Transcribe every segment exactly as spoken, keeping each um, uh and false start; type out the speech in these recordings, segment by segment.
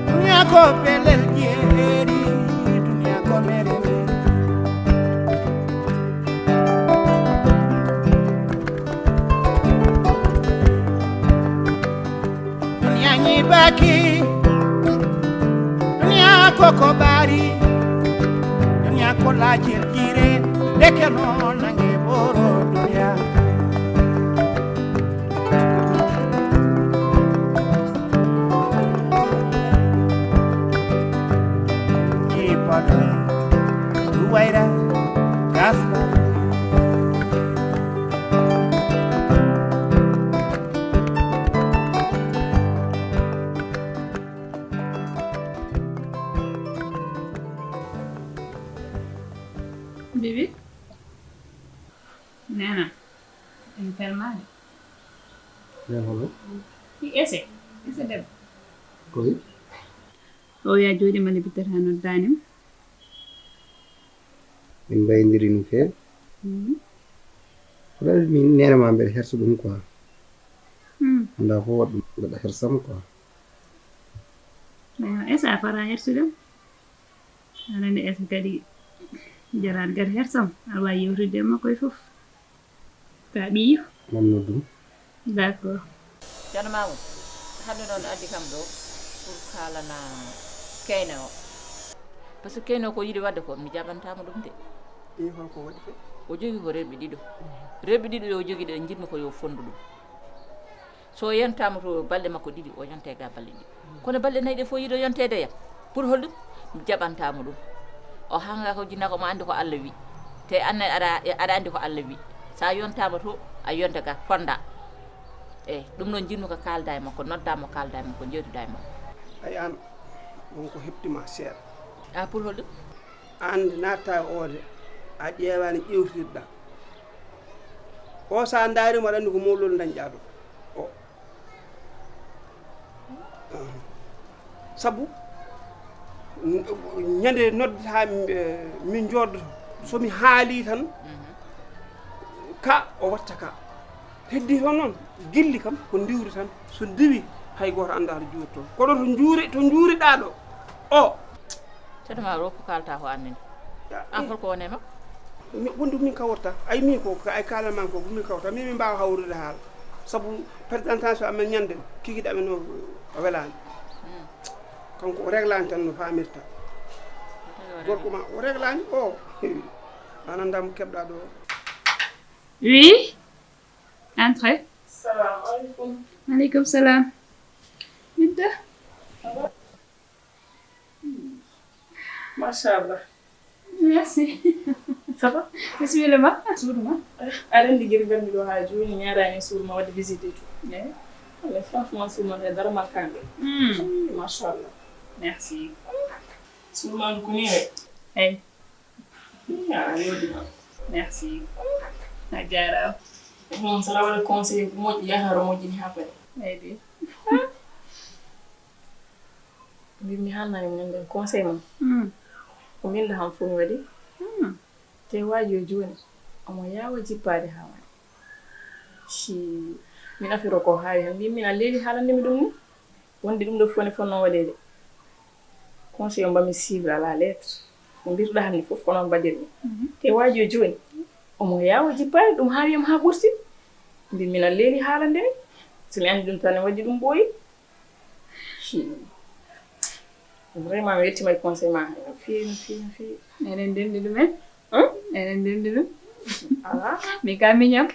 Duniya ko pelel jeeri, duniya ko mere mere. Duniya ñiibaaki, duniya ko ko ɓaari, duniya ko laajel jiire, ndeke noon nange ɓoro duniya. Ipada, Ruwaira, Gaspa. Bibi? Nena, en pelmaade. Nen hono? Ɗi ese, ese debbo. Koy? O wiya jooɗi ma libitere haa noddaani mo. Min mbayndiri no feewi. Mhm. Ko ɗaɗi min neene ma mbeɗa hersa ɗum quoi. Hmm. Annda ko waɗi ɗum mbeɗa hersa mo quoi. Ewa, ese a fara hersude mo. Aɗa anndi ese kadi jarani kadi hersa mo. Aɗa waawi yewtidde e makko e fof. Ka ɓiyo. Mamnu ɗum. D'accord. Ceerno Mamoudou, hannde noon addi kam ɗo pour kaalana Keyna o. Parce que Keyna o ko yiɗi waɗde ko, mi jaɓantaamo ɗum de. Ɗi holko waɗi fe? O jogii ko rewɓe ɗiɗo. Rewɓe ɗiɗo ɗo o jogii ɗo, njiɗmi ko yo fondu ɗum. So o yontaama to balɗe makko ɗiɗi, o yonte ga balɗe ɗiɗi. Kono balɗe nayi ɗe fof yiɗo yonteede yam. Pour holɗum? Mi jaɓantaamo ɗum. O hanga ko jinna ko mo anndi ko Allah wi. Te anne aɗa, aɗa anndi ko Allah wi. Sa yontaama to, a yonta ga fonda. Eyi, ɗum noon njiɗmi ko kaalda e makko, nodda mo, kaalda e makko, njewtida e makko. Ay aan, won ko heɓtima seeɗa. A, pour holɗum? Aan nde natta e oode, a ƴeewaani ƴeewtirɗa. O sa ndaarimo aɗa anndi ko mawlol dañƴa ɗo. O. Sabu, n-, ñande noddata, eh, min jooɗoto. So mi haali tan, ka o watta ka. Heddi toon noon, gilli kam ko ndiwri tan. So ndiwi, hay gooto anndaa to juurto. Ko ɗo to njuuri, to njuuriɗaa ɗo. O. Ceerno ma, ɗo ko kaalta ko annene. Ya, an eh. Holko woni e makko? Mi, wonde min kawrata. Ay, min ko, ko ay kaalan man ko, min kawrata. Min, min mbaawa hawrude haala. Sabu présentation amen ñande, kikiiɗe amen o, o welaani. Hmm. Kanko o reglaani tan no faamirta. Gorko ma, o reglaani, o. An anndaa mo keɓɗa ɗo. Oui. Entrez. Salam alaikum. Alaikum salam. Binta. Ça va? Machallah. Merci. Ça va? Bismillah ma. Suudu ma. Aɗa anndi gila ngarmi ɗo haa jooni, mi araani suudu ma waɗde visite et tout. Eh. Mais franchement, suudu ma nde dara mankaani. Hmm. Ii, machallah. Merci. Suudu ma ndu ko nii de. Eyi. Ii, a yooɗi ma. Merci. A jaaraama. Ɗum, so aɗa waɗa conseil ko moƴƴi, yahata aɗa moƴƴini haa paɗi. Eyi de. Mbimmi hannde e mum nden conseil mum. Hmm. Ko min ɗo han fof mi waɗi. Hmm. Te waaji o jooni, omo yaawa jippaade haa waɗi. Si min affaire o ko haawi han, mbimmi na leeli haalande mi ɗum ni. Wonde ɗum ɗo fof ne fotnoo waɗeede. Conseil o mbaɗmi suivre à la lettre. Ko mbirɗa han ni fof ko noon mbaɗirmi. Mhm. Te waaji o jooni, omo yaawa jippaade, ɗum haawi am haa ɓurti. Mbimmi na leeli haalande mi. So mi anndi ɗum tan ne waɗi ɗum ɓooyi. Hi. Vraiment, mi weltima e conseil ma. No feewi, no feewi, no feewi. Enen ndenndi ɗum en. Hmm? Enen ndenndi ɗum. Ala. Mi ka miñam.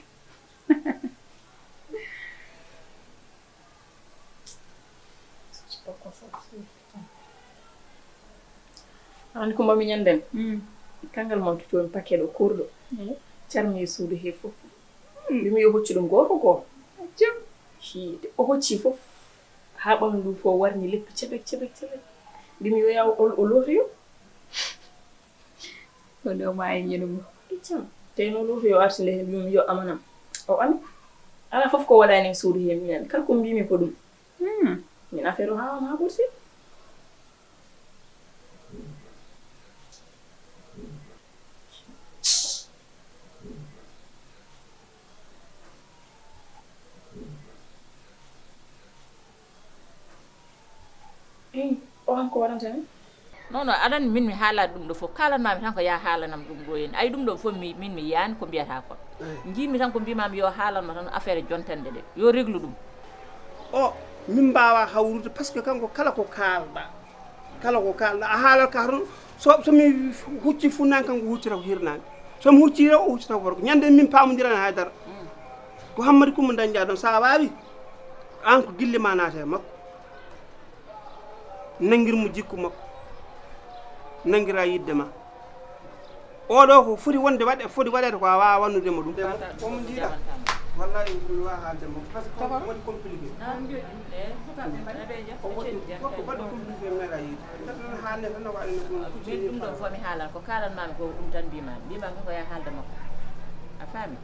An Kumba miñan den. Mm. Kangal mon ki toon paquet ɗo kurɗo. Mm. Carmi e suudu he fof. Mm. Mbimi yo hoccu ɗum gooto gooto. Jam. Hiide. O hocci fof. Haa ɓanndu fof warni leppi cebek, cebek, cebek. Mbimi yo yaw o, o lootoyo. Ko ɗo ma e ñande mo. Iccam. Tey noon ɗo yo arti nde heen, mbimi yo amanam. O ami. Alaa fof ko waɗani e suudu heen, minen. Kala ko mbimi ko ɗum. Hmm. Min affaire o haawama haa ɓurti. Eyi, o han ko waɗanta mi? Non, non, aɗa anndi min mi haalaani ɗum ɗo fof. Kaalanmaami tan ko yaa haalanam ɗum ɗo en. Ayi, ɗum ɗo fof mi, min mi yiyaani ko mbiyata kon. Eyi. Njiimi tan ko mbimami yo haalanma tan affaire jontande ɗe. Yo reglu ɗum. O, min mbaawaa hawrude par ce que kanko kala ko kaalɗaa. Kala ko kaalɗaa, a haalat ka tan. So, so mi hucci funnanke, kanko huccata ko hirnaange. So mi huccii rewo, o huccata ko worgo. Ñande min paamondirani hay dara. Mm. Ko Hammadi Kumba dañƴaa ɗon, so a waawi, aan ko gille ma naata e makko. Nannguir mo jikku makko. Nannguira yiɗde ma. Oɗo ko foti wonde waɗe, foti waɗeede ko a waawaa waɗnude mo ɗum. Omo jiiɗa. Wallahi, ɗum waawaa haalde mo. Par ce que o waɗi compliqué. O waɗi gorko baɗɗo compliqué, meeɗa yiide. Nde tan haalde tan, no waɗi no ɗum. Min ɗum ɗo fof mi haalan, ko kaalanmaami ko ɗum tan mbimami. Mbimami ko yaa haalde makko. A faami?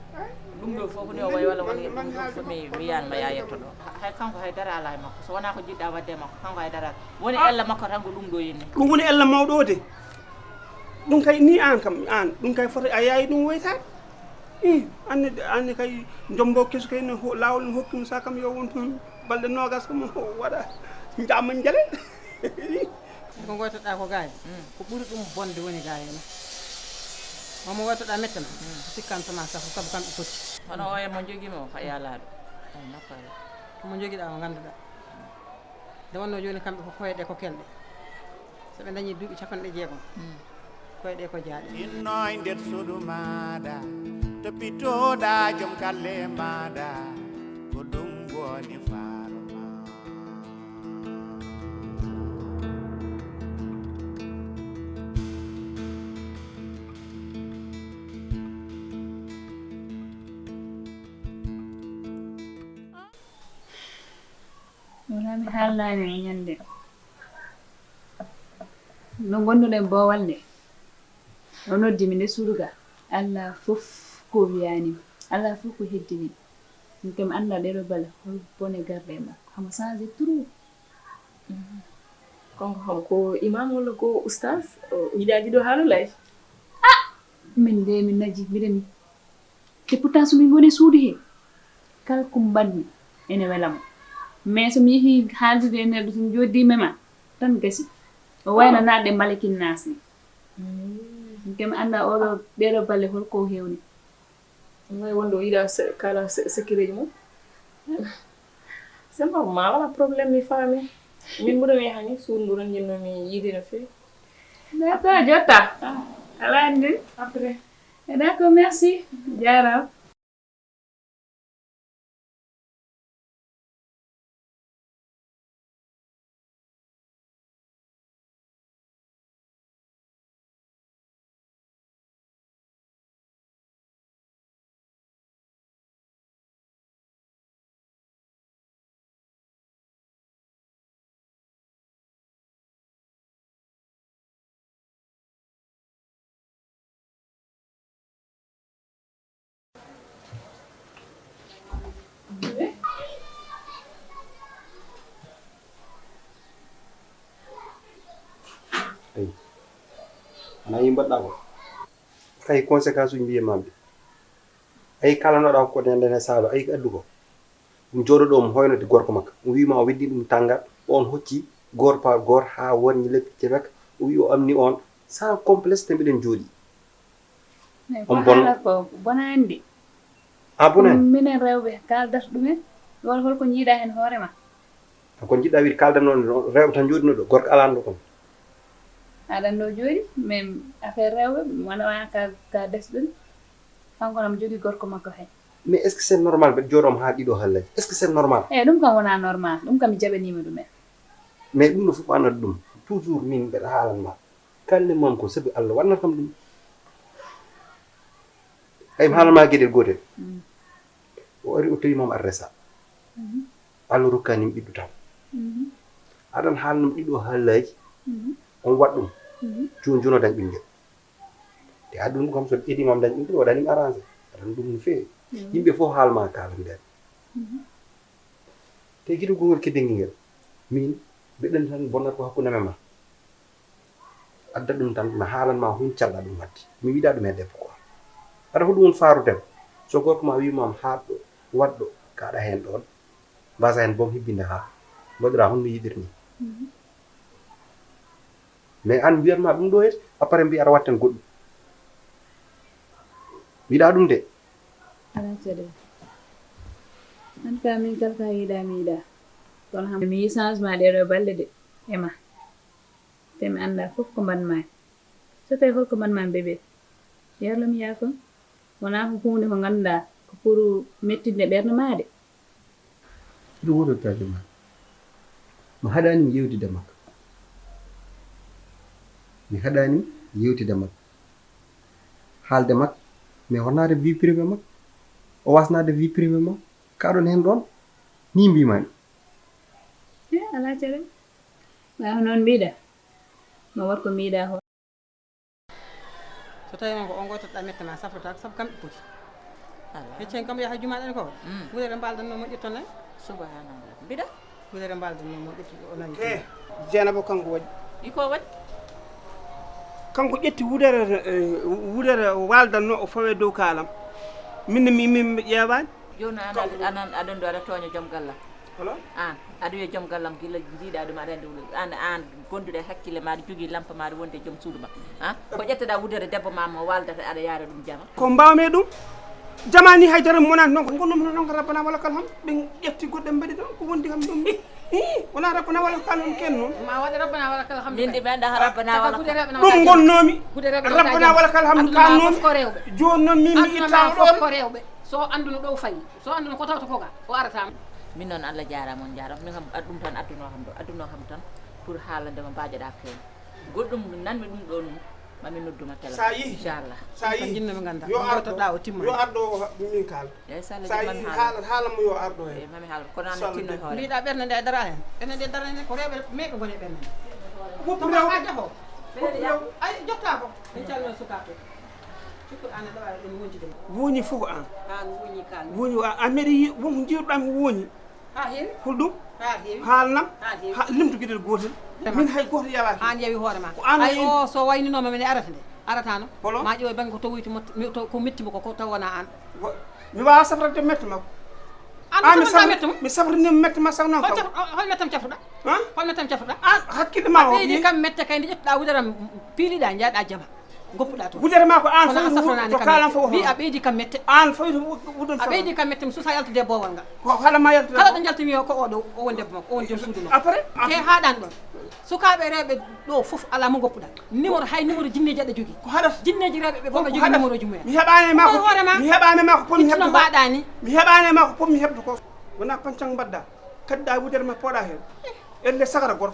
Ɗum ɗo fof ko ni o wayi walla woni ɗum ɗo fof mi, mi yiyaani ma yaa yetto ɗo. Hay kanko hay dara alaa e makko. So wonaa ko jiɗɗa waɗde e makko, kanko hay dara alaa. Woni ella makko tan ko ɗum ɗo yinni. Ɗum woni ella mawɗo o de. Ɗum kay ni aan kam, aan, ɗum kay foti a yaawi ɗum woytaade. Ih, anne, anne kay jombo keso kay no ho-, laawol no hokki mo sa kam yo won toon balɗe noogas kam o waɗa jaama njale. Ko ngoytoɗaa ko gaay, mm, ko ɓuri ɗum bonde woni gaay ena. Omo ngoytoɗaa mettana, mm, sikkantoma safu sabu kamɓe poti. Hono o e mo jogii mo ko yaalaaɗo. Ay, nokku ala. Ko mo jogiɗaa o ngannduɗaa. Nde wonnoo jooni kamɓe ko koyɗe ko kelɗe. So ɓe ndañii duuɓi capanɗe jeegom, mm, koyɗe ko jaaɗe. Tinno e nder suudu maaɗa, toppitooɗa joom galle maaɗa, ko ɗum woni faaro ma. Wonaa mi haalnaani mo ñande. No ngonduɗen boowal nde, o noddi mi nde suudu ga. Alaa fof ko wiyaani mi, alaa fof ko heddii mi. Min kam mi anndaa ɗeeɗoo bale hol bone garɗe e makko. Hamo changé trop. Kanko kam ko imam walla ko oustaz? O yiɗaa ɗiɗo haala lay. Ah! Min de, min naji, mbiɗa mi. Te pourtant so min ngoni suudu he, kala ko mbaɗmi ene wela mo. Mais so mi yehi haaldude e neɗɗo, so mi jooddii mema, tan gasi. O wayno naatde mbalekin naas ni. Mm. Min kam mi anndaa oɗo, ɗeeɗoo balle hol ko heewni. May wonde o yiɗaa se-, kala se-, sekkireeji mum. Samba, ma wala problème, mi faami. Min mbuɗo mi yaha ni, suudu ndu tan njiɗmi yiide no feewi. D'accord, jotta. Ah. Ala anndi. Après. Eh, d'accord, merci. Jaaraama. Eyi. Ana yi mbaɗɗa ko? Kay conséquence uji mbiye mamɓe. Ayi, kala no ɗaw ko nden nden e saalo, ayi, addu ko. Ɗum jooɗo ɗo, mo hoynode gorko makko. O wiima o weddi ɗum tanngal, on hocci goor par goor haa worni leppi cebek. O wi o amni on sans complexe, te mbiɗen jooɗi. Mais on ko bon- haala ko bonani de. A bonani? Ko minen rewɓe kaaldata ɗumen, walla holko njiiɗa heen hoore ma? Ko jiɗɗa wiide kaaldan noon rewɓe tan jooɗino ɗo, gorko alaano ɗo kon. Aɗa anndi o jooɗi, min affaire rewɓe, wona, wona ka, ka desɗum. Kanko na mo jogii gorko makko hay. Mais est-ce que c'est normal ɓe jooɗooma haa ɗiɗo hallaaji? Est-ce que c'est normal? Eyi, ɗum kam wonaa normal, ɗum kam mi jaɓaniima ɗum en. Mais ɗum ɗo fof annata ɗum. Toujours min mbeɗa haalan ma. Kalne mam ko sabi Allah waɗnata kam ɗum. Ay mi haalan ma geɗel gootel. O ari o tawi mam aɗa resa. Allah rokkaani mi ɓiɗɗo tan. Aɗan haalan ɗum ɗiɗo hallaaji. On waɗ ɗum. Jooni jooni o dañ ɓinngel. Te aduna ɗum kam so ɓe ƴetti mam dañ ɓinngel waɗani mi arrangé. Aɗan ɗum no feewi. Yimɓe fof haal ma kaalan nder. Te gila gongol keddengi ngel. Min mbiɗen tan bonnata ko hakkunde men ma. Adda ɗum tan mi haalan ma hun calɗa ɗum wadde. Mi wiɗa ɗum e debbo quoi. Aɗa hoɗum won faaru debbo. So gorko ma wimam haaɗɗo waɗɗo kaɗa hen ɗon. Mbasa hen boom hibbinde ha mbaɗira honno yiɗir ni. Mais an mbiyatma ɗum ɗo het après mbi aɗa watten goɗɗum. Yiɗa ɗum de. Ala caɗeele. An ka min kala ka yiɗa mi yiɗa. Kono ham mi yi changement ɗeɗo balɗe de e ma. Te mi annda fof ko mbaɗ mami. So tawi holko mbaɗ mami bébé? Yarlo mi yaafo. Wonaa ko huunde ko ngannduɗaa ko pour mettinde ɓernde maa de. Ɗum wonata taake ma. Mi haɗaani mi yewtida makko. Mi haɗaani mi yewtida makko. Haalde makko. Mais wonnaade vie privée makko. O wasnaade vie privée makko. Kaɗon heen ɗoon. Nii mbiimaani. E alaa caɗeele. Maa ko noon mbiɗa. Ma waɗ ko mbiɗa ko. So tawii noon ko on gooto ɗa mette ma safrotaako sabu kamɓe poti. Hecci hen kam yaha jumaa ɗen ko. Wulere mbaaldanno moƴƴi toon en. Subhanallah. Mbiɗa. Wulere mbaaldanno moƴƴi o nani. E Jeynaba kanko waɗi. Iko waɗi. Kanko ƴetti wudere wudere waaldanno o fawe dow kaalam. Min mi min mi ƴeewaani. Jooni an anan aɗon ɗo aɗa tooña joom gallam. Holo? An aɗa wiya joom gallam gila jiiɗa ɗum aɗa anndi wulol an an. Gonduɗo e hakkille ma aɗa jogii lampa ma aɗa wondi e joom suudu ma. Ha ko ƴetteɗa wudere debbo ma mo waldata aɗa yaara ɗum jama. Ko mbawmi e ɗum. Jama ni haydara mi wonani noon ko gonnomi noon ko rabbana wala kal ham ɓe ƴetti goɗɗe mbaɗi ɗon ko wondi kam ɗum. Wona rabbana wala kal ham ken noon. Ma waɗa rabbana wala kal ham. Min de mi annda rabbana wala kal. Ɗum gonnomi. Rabbana wala kal ham kannomi. Joni noon min mi ittama ɗon. So anduno ɗo fayi so anduno ko tawta koga o arata. Min noon Allah jarama on jarama min kam ɗum tan adduno kam ɗo adduno kam tan pour haalande mo mbajoɗa feeñ. Goɗɗum nanmi ɗum ɗo nun mami nodduma tela sa yi inchallah sa yi jinnoɓe ganda yo arɗo o timma yo arɗo o min kal eyyi so allah sa yi jaɓi mami haala haalam mo yo arɗo hen mami haala kono an tinno hoore mbiɗa ɓernde nde dara hen ɓernde nde dara hen ko rewɓe meɓe gone ɓernde nde woppu rewɓe jaho woppu rewɓe ay jotta ko en calno sukaɓe. Cikkuɗo an aɗa wawi ɗum wonjude mo. Wooñi fof ko an. An wooñi kal. Wooñi ko an. A meeɗi yi wonko jiiruɗa mi wooñi. Ha heewi? Hol ɗum? Ha heewi. Haalnam. Ha heewi. Ha limtu geɗel gotel. Min hay goto yawaaki. An yawi hoore ma. Ko an ay o so wayninooma min arata nde. Aratano. Holo? Ma ƴeew bangge ko tawoyti mo to- mi- to- ko metti mo ko ko taw wona an. Wa- Mi wawa safrade mette makko. An ko An mi safrata safri- mette mo? Mi safrini mette ma saw noon Hol kaw. caf- hol mettam cafruɗa? Han? Hol mettam cafruɗa? An hakkille ma A o ɓeydi kam mette kay nde ƴettuɗa wudaram piiliɗa jaaɗa jama. Goppuɗa toon. Wudere ma ko an kono an safranaani kam mette wi a ɓeydi kam mette an fawi to wudon a ɓeydi kam mette mi susa yaltude e boowal ngal ko kala ma yaltude kala ɗo jaltumi o ko oɗo o won debbo makko o won joom suudu makko après te haaɗan ɗon sukaaɓe rewɓe ɗo fof alaa mo goppuɗa numéro hay numéro jinneeji aɗa jogii ko haɗata jinneeji rewɓe ɓe fof a jogii numéro ji mumen mi heɓaani ma ko hoorema mi heɓaani ma ko pon mi heɓde ko mbaɗani mi heɓaani ma ko pon mi heɓde ko wona pancang mbaɗɗa Kadda wudere ma poɗa hen. Elle sagara gor.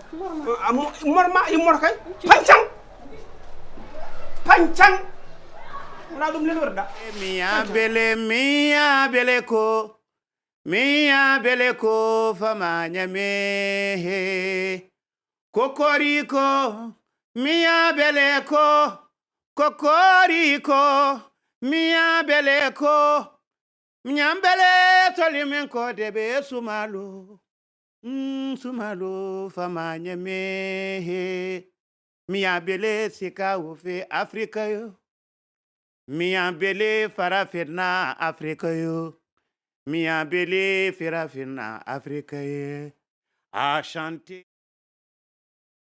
Morma immor kay. Pancang. Pancang. Wona ɗum lelorɗa. Miya bele miya bele ko miya bele ko fama nyame he kokoriko miya bele ko kokoriko miya bele ko Miñambele toli min ko debe sumalo. Mm, sumalo fama nyame he. Miñambele sika wo fe Afrika yo. Miñambele farafina Afrika yo. Miñambele firafina Afrika yo. A chanté.